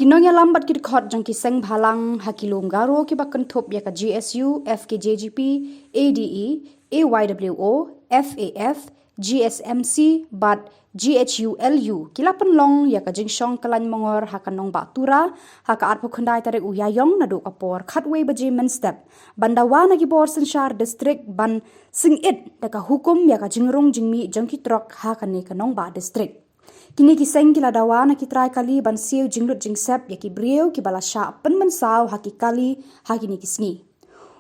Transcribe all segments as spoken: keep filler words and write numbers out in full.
Nongya lambat ki dkhot jong ki seng bhalang ha ki lum garo ki ba kynthup ya ka G S U, F K J G P, A D E, A Y W O, F A F, G S M C, bad G H U L U, ki la pynlong ya ka jingshong ka lain mongor ha ka nongbah Tura, ha ka arphew khyndai tarik u Ïaïong naduh ka por khatwei baje mynstep. Ban dawa na ki bor synshar district ban sngewit da ka hukum ya ka jingrung jingmih jong ki trok ha kane ka nongbah district. Kine ki seng ki la dawa na ki trai kali ban siew jinglut jingsep ya ki briew ki ba la shah pynmynsaw ha ki kali ha kine ki sngi.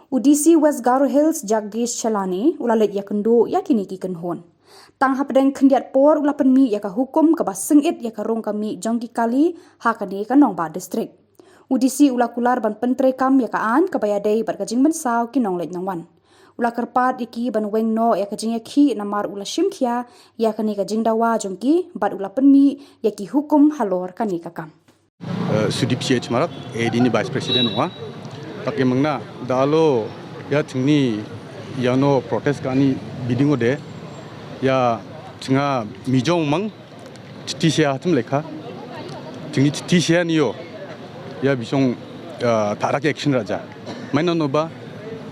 U D C West Garo Hills Jagdish Chelani u la leit ïakynduh ïa kine ki kynhun. Tang hapdeng khyndiat por u la pynmih ïa ka hukum ka ba sngewit ïa ka rung ka mih jong ki kali ha kane ka nongbah district. U D C u la kular ban pyntreikam ïa ka aiñ ka ba ïadei bad ka jingmynsaw ki nongleit nongwan. U la kyrpad ïa ki ban weng noh ïa ka jingïakhih namar u la shim khia ïa kane ka jingdawa jong ki bad u la pynmih ïa ki hukum halor kane ka kam. Eh, Sudip C H Marak, A D ni Vice President ong·a. Dake mingna, da·alo ia chingni iano protest ka·ani bidingode, ia chinga mijong mang, chiti sea hachim lekha. Chingni chiti seanio, ia bisong, eh, ta·rake action ra·ja. Mainanoba,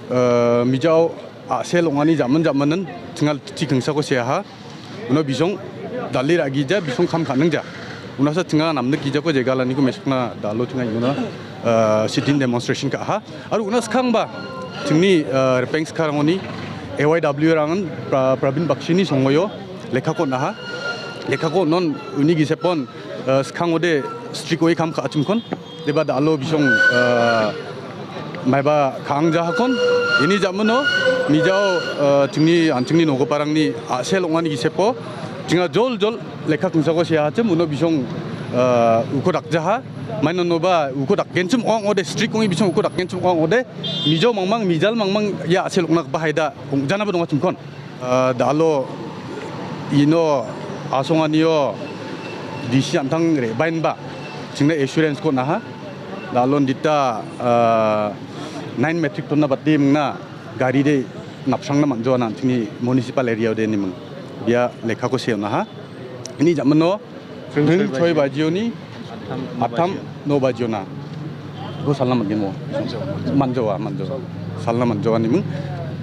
eh, mijao a·sel ong·ani jaman jamanin chinga chiti kingsako seaha. Uno bisong dal·e ra·gija, bisong kam ka·ningja. Unasa chinga namnik gijako jegalaniko mesokna da·alo chinga iona, eh, sit-in demonstration ka·aha. Aro una skangba chingni, eh, ripeng skarangoni A Y W rangan Pra-, Pravin Bakshini songoyo lekkako on·aha. Lekkako on·on uni gisepon, eh, skangode strict way kam ka·achimkon. Deba da·alo bisong, eh, maiba ka·angjahakon. Ini jamano mijao, eh, chingni an·chingni nogiparangni a·sel ong·ani gisepo chinga jol jol lekka kingsako seahachim uno bisong, eh, uko dakjaha. Mainanoba uko dakgenchim ong·ode, strict ong·e bisong uko dakgenchim ong·ode. Mijo mangmang, mijal mangmang ia a·sel ong·na gita haida ong·janaba dongachimkon. Ah, da·alo ino asonganio D C an·tang re·baenba chingna assurance-ko on·aha. Da·alo indita, ah, nine metric ton-na bate mingna garide napsrangna man·joa na an·chingni municipal area-ode ine ming. Bia lekkako see on·aha. Ini jamano Pring choi bajioni attam no bajiona. Go salna man·gen mo? Man·joa, man·joa. Salna man·joa ine ming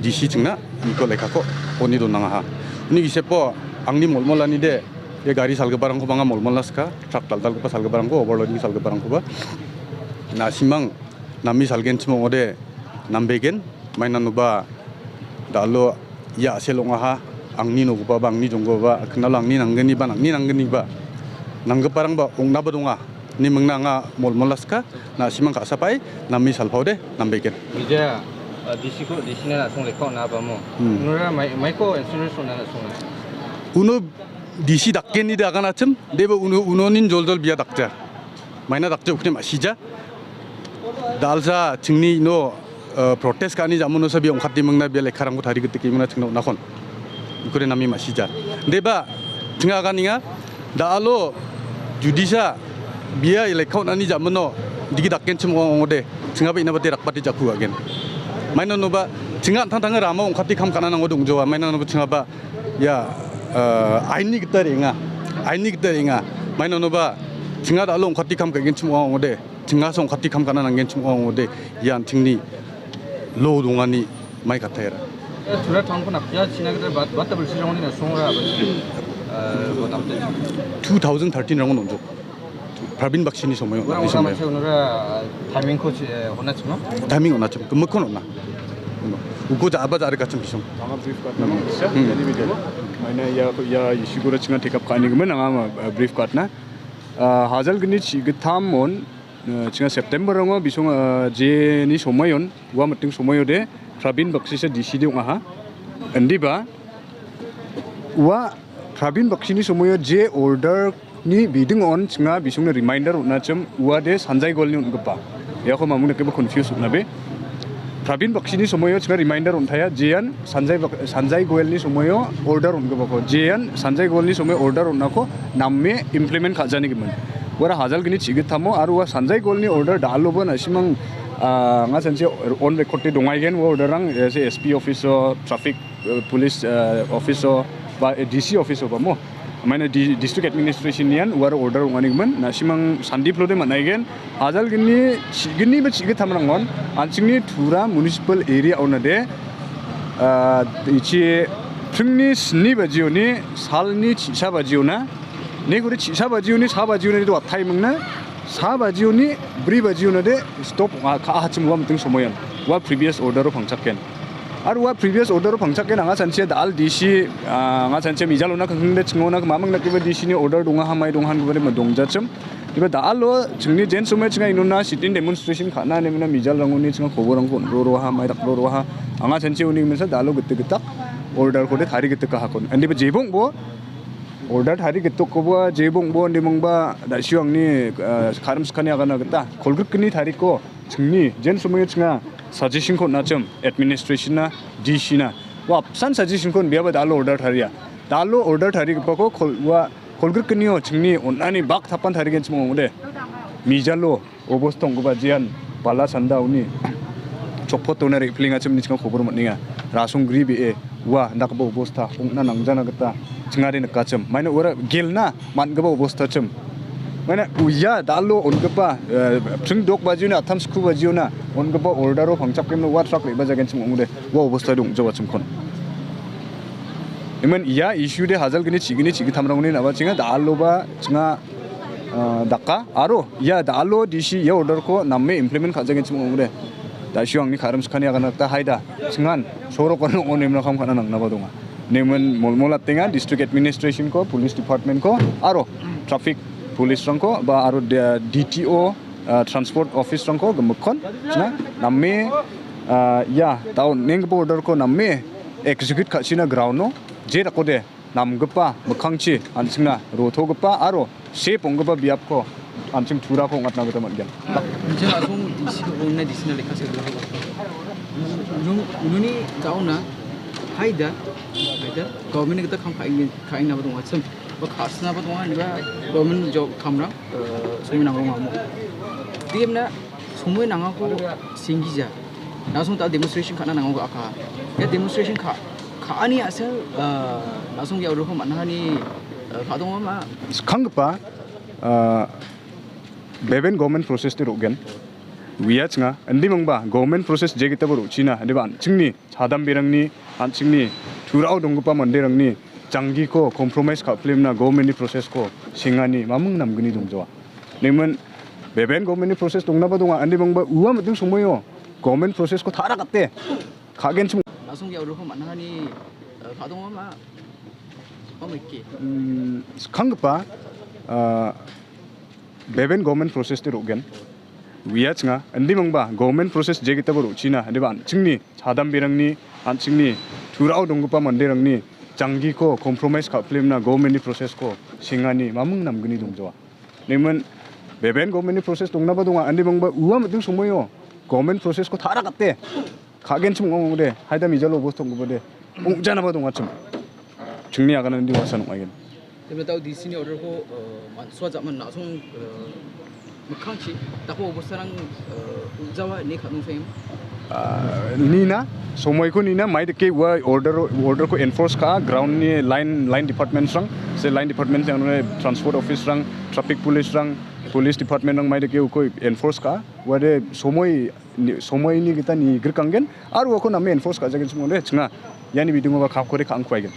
D C chingna iko lekkako on·e donangaha. Uni gisepo angni molmolanide, ia gari salgiparangkoba anga molmola sika, truck dal·dalgipa salgiparangko, overloading salgiparangkoba. Na·simang name salgenchim ong·ode nambegen. Mainanoba da·alo ia a·sel ong·aha, angni nogipaba, angni jonggipaba, knalo angni nanggniba, nang·ni nanggniba, nanggiparangba ong·naba donga. Ni mingna anga molmola sika, na·simang ka·sapae, name salpaode, nambegen. Bijaya, ah, D C ko, D C na na·song lekka on·a bamo. Hmm. Nora mai-, maiko insurance on·a na·song. Uno D C dakgenide aganachim, deba uno, unonin joljol bia dakja. Maina dakja ukni ma·sija. Dalsa chingni ino, eh, protest ka·ani jamano sa bia ong·kate mingna bia lekkarangko tarigite kemingna chingna on·akon. Ikore name ma·sija. Deba, chinga aganenga, da·alo judisa bia lekka on·ani jamano digi dakgenchim ong-, ong·ode, chingaba inabate rakbate jakku agen. Mainanoba, chinga an·tangtange rama ong·kate kam ka·na nango dongjoa, mainanoba chingaba, ia, eh, ainni gita re·enga. Ainni gita re·enga. Mainanoba, chinga da·alo ong·kate kam ka·genchim ong-, ong·ode. Chingaso ong·kate kam ka·na nanggenchim ong·ode. Ia an·chingni lo dongani mai kataera. Tura town ko napja, china kita bat, bat tabel sirong ni nasong ra, bat. Eh, bat tabel. Two thousand thirteen rangon onjok. Pravin Bakshini somoyo, Ora ni ora somoyo. Macam ora timing ko, eh, hona chimo? Timing hona chimo, kemekon hona. Uno. Uko ja aba ja are kachim bisong. Tama brief kat nama bisa, Hmm. Jadi video. Maina ya, ya issue ko ra chinga take up ka·ani gemen, anga, eh, brief kat na. Ah, hajal gni chi gittam on, eh, chinga September rango bisong, eh, je ni somoyon, ua meeting somoyode, Pravin Bakshisa D C de ong·aha. Indiba, ua Pravin Bakshini somoio je order ni biding on chinga bisongni reminder on·achim uade Sanjay Goelni on·gipa. Iako mamung dakeba confuse on·abe. Pravin Bakshini somoio chinga reminder on·taia jean Sanjay Bak-, Sanjay Goelni somoio order on·gipako. Jean Sanjay Goelni somoio order on·ako name implement ka·jani gimin. Uara hajal gni chi gittamo aro ua Sanjay Goelni order daloba na·simang, ah, anga sanse on record te dongaigen ua order rang, eh, se S P office o, traffic, eh, police, eh, office o, ba, eh, D C office o ba mo. Maina di-, district administration nian uaro order ong·anigimin, na·simang sandiplode man·aigen, ajal gni, chi-, gni ba chi·gittamrangon, an·chingni Tura municipal area onade, ah, ichi pringni sni bajioni salni chisa bajiona, ne kuri chisa bajioni sa bajioni do attai mingna, sa bajioni bri bajiona de stop ong·a, ka·a hachim ua miting somoion. Ua previous order-o pangchaken. Ar ua previous order-o pangchaken anga sanchia dal D C, ah, anga sanchia mijalona kangkangde chingona mamang nakiba D C ni order donga hamai donga han gubare ma dongjachim. Iba dal-o chingni jen somoi chinga inona sit-in demonstration ka·na nemna mijalrangoni chinga koborangko on·roroha, mai dakroroha. Anga sanchia uni misa dal-o gite gitak order kode tari gite kahakon. Ande ba jebong bo order tari gitokkoba jebongbo inde mingba da·sio angni, eh, karim skani agana gita kolgrikni tariko chingni jen somoio chinga suggestion-ko on·achim administration-na, D C-na. Ua apsan suggestion-ko on·biaba dal-o order taria. Dal-o order tarigipako kol-, ua kolgrikgnio chingni on·ani bak tapan tarigenchim ong·ode. Mijalo obosta ong·gipa jean bala sanda uni chokpotona re·plengachimni chinga kobor man·enga. Rasong gri be·e ua indakgipa obosta ong·na nangjana gita chingari nikachim. Maina uara gelna man·gipa obostachim. Maina uia dal·o on·gipa, eh, pringdok bajiona, attam sku bajiona on·gipa order-o pangchakemna ua truck re·bajagenchim ong·ode ua obosta dong·jawachimkon. Imen ia issue de hajal gni chigni chigittamrangoni nabachenga dal·oba chinga ah, daka, aro ia dal·o D C ia order-ko name implement ka·jagenchim ong·ode. Da·sio angni karim skani agana gita haida, chingan sorok ong·o nemna kam ka·na nangnaba donga. Nemen molmolatenga district administration-ko, police department-ko, aro traffic police-rangko, ba aro de-, D T O, ah, transport office-rangko gimikkon, chinga name, ah, ia dal·o nenggipa order-ko name execute ka·china ground-o, je dakode namgipa mikkangchi an·chingna rotogipa aro sep ong·gipa biapko an·ching Turako ong·atna gita man·gen. Inching a·song D C ong·na D C na lekka segipa. Nun-, nuni jaona haida, haida, government gita kam ka·eng-, ka·engnaba donga, chim. Ba ka·sinaba donga, niba government job kamrang, eh, somi nangrong amo. Demna somoy nangako singgija. Na·song ta demonstration ka·na nango ga·aka. Ia demonstration ka-, ka·ani a·sel, ah, na·song ia order-ko man·ahani, ah, ka·donga ma? Skanggipa, ah, beben government process-de ro·gen. Uia chinga, indi mingba government process jegitaba ro·china, indiba an·chingni chadamberangni, an·chingni Turao donggipa manderangni janggiko compromise ka·pilemna government-ni process-ko sengani maming namgni dongjawa. Nemen beben government-ni process dongnaba donga. Ande bangba ua miting somoio government process-ko ta·rakate ka·genchim. Na·song ia order-ko man·ahani, eh, ka·donga ma? Pamrike. Mm, skanggipa, ah, beben government process-de ro·gen. Uia chinga, ande bangba government process jegitaba ro·china, indiba an·chingni chadamberangni, an·chingni Turao donggipa manderangni janggiko compromise ka·pilemna government-ni process-ko sengani maming namgni dongjawa. Nemen beben government-ni process dongnaba donga, ande bangba ua miting somoio government process-ko ta·rakate ka·genchim ong·ode, haida mijalo obosta ong·gipade ong·janaba dongachim. Chingni aganandi uasan ong·aigen. Tebetao D C ni order-ko, eh, mansua jaman na·song, eh, mikkangchi, dako obostarang, eh, ong·jawa ine ka·nungseng. Ah, nina, somoiko nina, mai dake ua order, order-ko enforce ka·a, ground-ni line, line departments-rang, se line departments-rang, transport office-rang, traffic police-rang, police department-rang mai dake uko enforce ka·a, uade somoi ni, somoini gita ni grikanggen, aro uako name enforce ka·jagen chimode, chinga, iani bidingoba kapkore ka·angkuaigen.